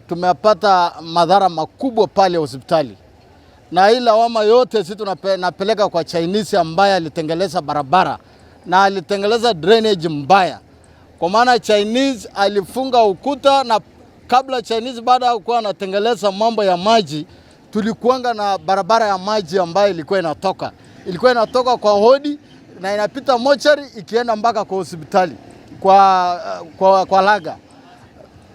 Tumepata madhara makubwa pale hospitali, na hii lawama yote sisi tunapeleka kwa Chinese ambaye alitengeleza barabara na alitengeleza drainage mbaya, kwa maana Chinese alifunga ukuta, na kabla Chinese baada ya kuwa anatengeleza mambo ya maji, tulikuanga na barabara ya maji ambayo ilikuwa inatoka kwa hodi na inapita mochari ikienda mpaka kwa hospitali kwa Laga.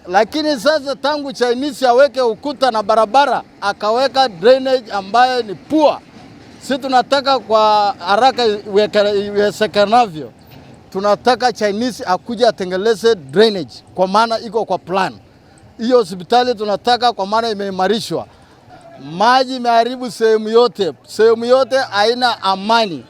Lakini sasa tangu Chinese aweke ukuta na barabara akaweka drainage ambayo ni poor. Si tunataka kwa haraka iwezekanavyo, tunataka Chinese akuja atengeleze drainage, kwa maana iko kwa plan hiyo. Hospitali tunataka kwa maana imeimarishwa, maji imeharibu sehemu yote, sehemu yote haina amani,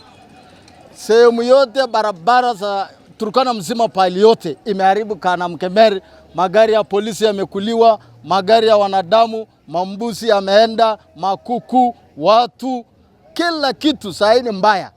sehemu yote barabara za Turkana mzima pahali yote imeharibu. Kanamkemer, magari ya polisi yamekuliwa, magari ya wanadamu, mambuzi yameenda, makuku, watu, kila kitu saa hii ni mbaya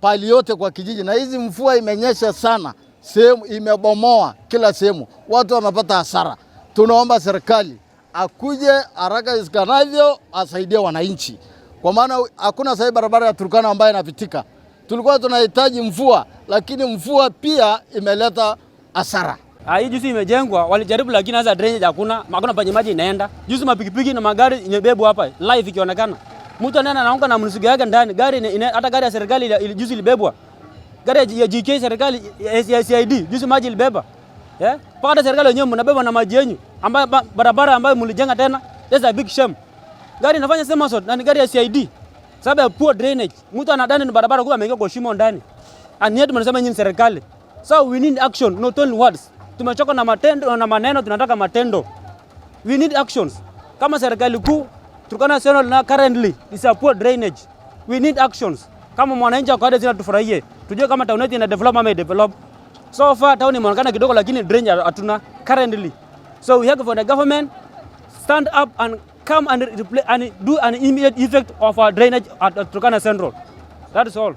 pahali yote kwa kijiji, na hizi mvua imenyesha sana, sehemu imebomoa kila sehemu, watu wamepata hasara. Tunaomba serikali akuje haraka iwezekanavyo asaidie wananchi, kwa maana hakuna sahii barabara ya Turkana ambayo inapitika. Tulikuwa tunahitaji mvua, lakini mvua pia imeleta hasara. Ah, hii juzi imejengwa, walijaribu lakini sasa drainage hakuna, hakuna penye maji inaenda. Juzi mapikipiki na magari imebebwa hapa live ikionekana. Mtu anaenda anaonga na mzigo yake ndani, gari hata gari ya serikali ili juzi ilibebwa. Gari ya GK serikali ya CID juzi maji ilibeba. Yeah? Mpaka hata serikali wenyewe mnabeba na maji yenu ambayo barabara ambayo mlijenga tena. That's a big shame. Gari inafanya somersault na ni gari ya CID. Sababu ya poor drainage. Mtu anadhani ni barabara kumbe ameingia kwa shimo ndani. And yet mnasema nyinyi serikali. So we need action, not only words. Tumechoka na matendo na maneno, tunataka matendo. We need actions. Kama serikali kuu Turkana Central na currently is a poor drainage. We need actions. Kama mwananchi wa kawaida zina tufurahie. Tujue kama town yetu ina develop ama develop. So far town imeonekana kidogo lakini drainage hatuna currently. So we have for the government stand up and come and replay and do an immediate effect of our drainage at Turkana Central. That is all.